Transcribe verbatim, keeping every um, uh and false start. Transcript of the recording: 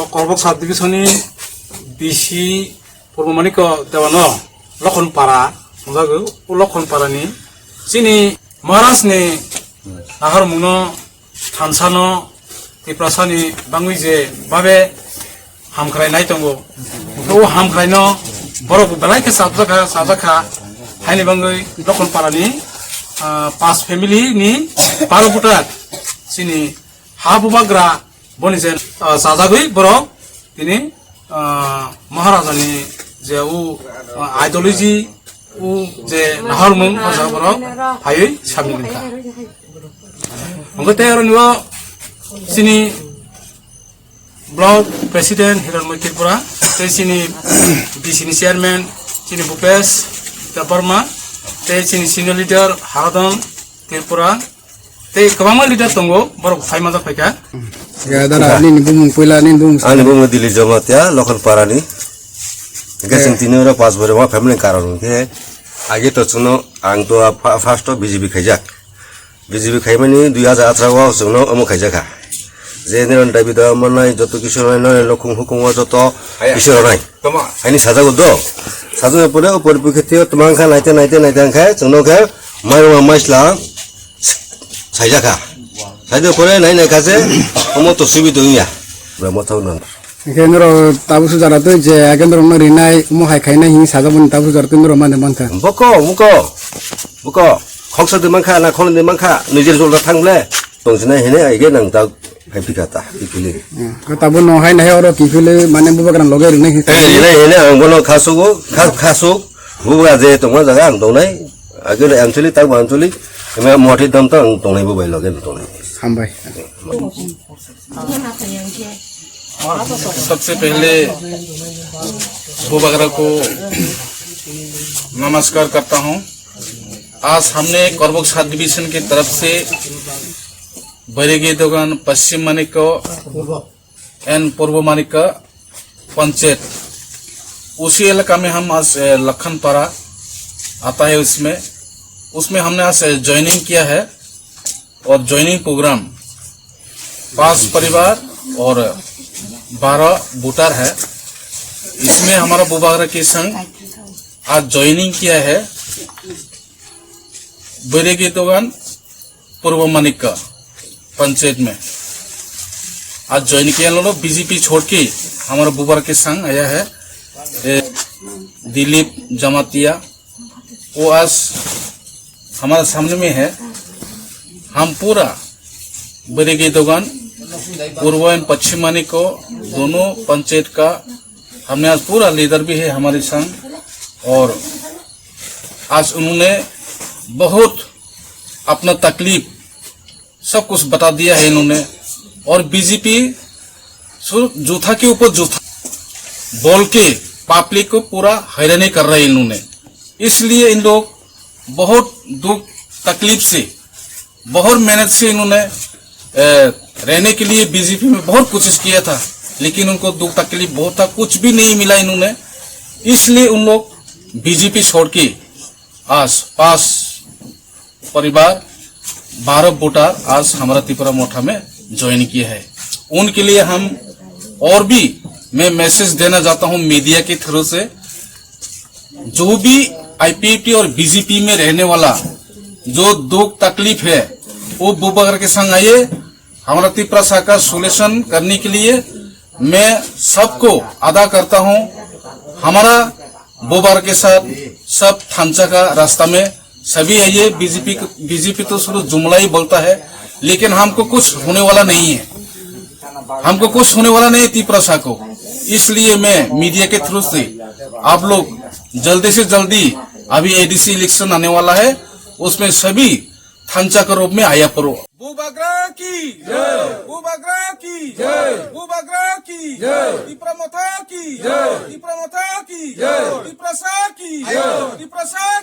Korbok subdivision ni B C Purbo Manikya Debano Lokhon Para hwnjago. O Lokhon Para ni chini Maharaj ni naharmung no thansa no Tiprasa ni bangwi je babe hamkrai nai tongo. O hamkrai no borok belai khe chajak kha, chajak kha. Haini bangwi Lokhon Para ni, ah, pas family ni baro voter chini ha bubagra boni je, ah, chajagwi borok tini, ah, Maharaja ni je o, ah, ideology o je naharmung o jaga borok phaiwi samni wngkha. Hwnkhe tei aro nibo chini Block President Hiranmoy Tripura, tei chini B C ni Chairman chini Bhupesh Debbarma, tei chini senior leader Haradon Tripura, tei kwbangma leader tongo, borok phai manjak phaikha. Ya, dara, nini bumung puila, nini bumung. Ani bumung Dilip Jamatia, Lokhon Parani. Hingke chwng tini oro pas bore ma family karon hingke, age to chwngno ang to a fa-, first o B J P khaijak. B J P khaimani dui hajar atharo o chwngno omo khaijakha. Je nironi dabi dawa mannai, joto kisu rwnai, nironi lokhung hukhung o joto kisu rwnai. Haini sajago do. Sajagoi pore o poriprikkhitio twmang kha, naite, naite, naite hwnkhe chwngno khe mairungma maisla saijakha. Saijak pore nai nai kha je omo to subi tongya. Bwramo thang nang. Hingke norok tabuk sujara twi je age norokno rinai, omo hai khainai hinwi sajak mani tabuk sujara twi norok mani mankha. Boko, boko, boko. Khoksa de mankha, na khon de mankha, nijor jolda thang ble. Tongsinai hene aige nang ta hai phika ta, kiphili. Hmm. Ko tabuk no hai nai oro kiphili mane bubagra loge rinai hinwi. Eh, hene, hene ang bono khasugo, kha-, khasuk. Bubagra je tongma jaga ang tongnai. Age le Anchali, tabuk Anchali. Ema mothe dam ta ang tongnai bubai loge tongnai. Hambai. सबसे पहले बुबागरा को नमस्कार करता हूँ। आज हमने करबोक सात डिवीजन की तरफ से बैरेगी दोगन, पश्चिम मानिक एंड पूर्व मानिक पंचायत, उसी इलाका में हम आज, ए, लखन पारा आता है, उसमें, उसमें हमने आज ज्वाइनिंग किया है। और ज्वाइनिंग प्रोग्राम, पांच परिवार और बारह वोटर है। इसमें हमारा बुबागरा की संघ आज ज्वाइनिंग किया है बैरेगी दोगन पूर्व मानिक का पंचायत में। आज ज्वाइन किया लोग, बीजेपी छोड़ के हमारा बुबागरा के संग आया है, ए, दिलीप जमातिया। वो आज हमारे सामने में है। हम पूरा बैरेगी दोगन, पूर्व एंड पश्चिम मानिक दोनों पंचायत का, हमने आज पूरा लीडर भी है हमारे संग, और आज उन्होंने बहुत अपना तकलीफ सब कुछ बता दिया है इन्होंने। और बीजेपी सिर्फ जूठा के ऊपर जूठा बोल के पब्लिक को पूरा हैरानी कर रहे हैं इन्होंने। इसलिए इन लोग बहुत दुख तकलीफ से, बहुत मेहनत से इन्होंने, ए, रहने के लिए बीजेपी में बहुत कोशिश किया था, लेकिन उनको दुख तकलीफ बहुत था, कुछ भी नहीं मिला इन्होंने। इसलिए उन लोग बीजेपी छोड़ के आज पास परिवार, बारह वोटर आज हमारा त्रिपुरा मोर्चा में ज्वाइन किए हैं। उनके लिए हम और भी, मैं मैसेज देना चाहता हूं मीडिया के थ्रू से, जो भी आईपीएफटी और बीजेपी में रहने वाला जो दुख तकलीफ है, वो बुबागरा के संग आइए। हमारा तिप्रसा का सॉल्यूशन करने के लिए मैं सबको अदा करता हूं। हमारा बुबागरा के साथ सब थांचा का रास्ता में सभी आइए। बीजेपी, बीजेपी तो सिर्फ जुमला ही बोलता है, लेकिन हमको कुछ होने वाला नहीं है, हमको कुछ होने वाला नहीं है तिप्रसा को। इसलिए मैं मीडिया के थ्रू से आप लोग जल्दी से जल्दी, अभी एडीसी इलेक्शन आने वाला है, उसमें सभी थांचा के रूप में आया पड़ो। बुबागरा की जय। बुबागरा की जय। बुबागरा की जय। तिप्रा मोथा की जय। तिप्रा मोथा की जय। तिप्रसा की जय। तिप्रसा